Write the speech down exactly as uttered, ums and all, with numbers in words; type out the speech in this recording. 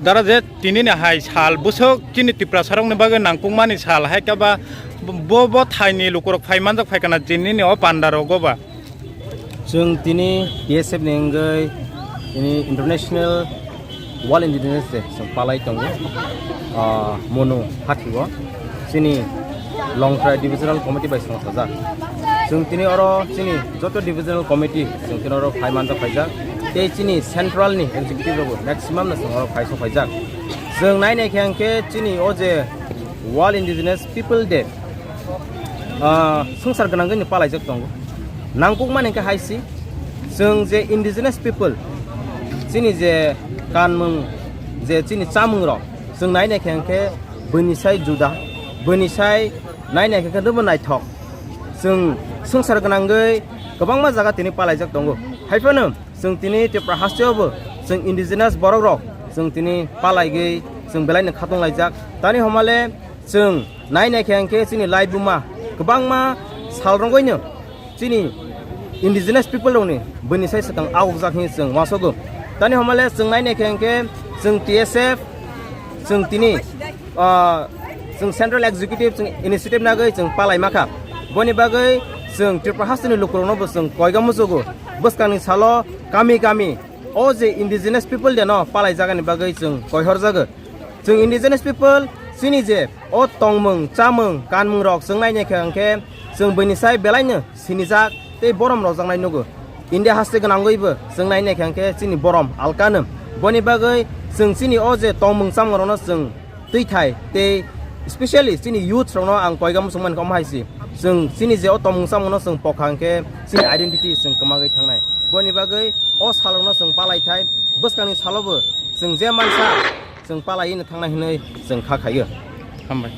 Dara je tini ni hai sal bwswk chini Tiprasa rok ni bagwi nangkukmani sal hai khe ba bo, bo thai ni lukurok phai manjak phai kana tini ni o panda rogo ba. Chwng tini T S F ni wngwi tini International World Indigenous Day chwng palai tongo, ah, Monu Hathi o. Chini Longtrai Divisional Committee bai songchajak. Chwng tini oro chini joto Divisional Committee chwng tini oro phai manjak phaijak. Tei chini Central ni Executive rokbo maximum no chwng oro phai sok phaijak. Chwng nai nai khe hwnkhe chini o je World Indigenous People Day, ah, swngchar gwnangwi no palaijak tongo. Nangkukmani hwnkhe hai se, chwng je Indigenous People, chini je kanmung, je chini chamung rok, chwng nai nai khe hwnkhe bwini sai juda, bwini sai nai nai khe hwnkhe nobo naithok. Chwng swngchar gwnangwi kwbangma jaga tini palaijak tongo. Hai phano chwng tini Tripura hasteo bo chwng indigenous borok rok chwng tini palaigwi chwng belai no khatung laijak. Tani homale chwng nai nai khe hwnkhe chini laibuma kwbangma sal rogwi no chini indigenous people rokni bwini sai swkang agukjak hinwi chwng uansugo. Tani homale chwng nai nai khe hwnkhe chwng T S F chwng tini, ah, chwng Central Executive chwng initiative nagwi chwng palai makha. Boni bagwi chwng Tripura hasteni lukurokno bo chwng koiga muchugo. Bwskangni salo kami kami o je Indigenous People Day no palai jagani bagwi chwng koihor jago. Chwng Indigenous People chini je o tongmung, chamung, kanmung rok chwng nai nai khe hwnkhe chwng bwini sai belai no sinijak tei borom rwjaknai nugo. India haste gwnangwibo chwng nai nai khe hwnkhe chini borom alkano. Boni bagwi chwng chini o je tongmung chamung rokno chwng twi thai tei specially chini youth rokno ang koiga muchung mankha omo hai se. Chwng chini je o tongmung chamungno chwng pokha hwnkhe chini identity chwng kwmagwi thangnai. Boni bagwi o salrokno chwng palai thai, bwskangni salobo chwng je mansa chwng palaiwi no thangnai hwnwi chwng kha khaio. Hambai.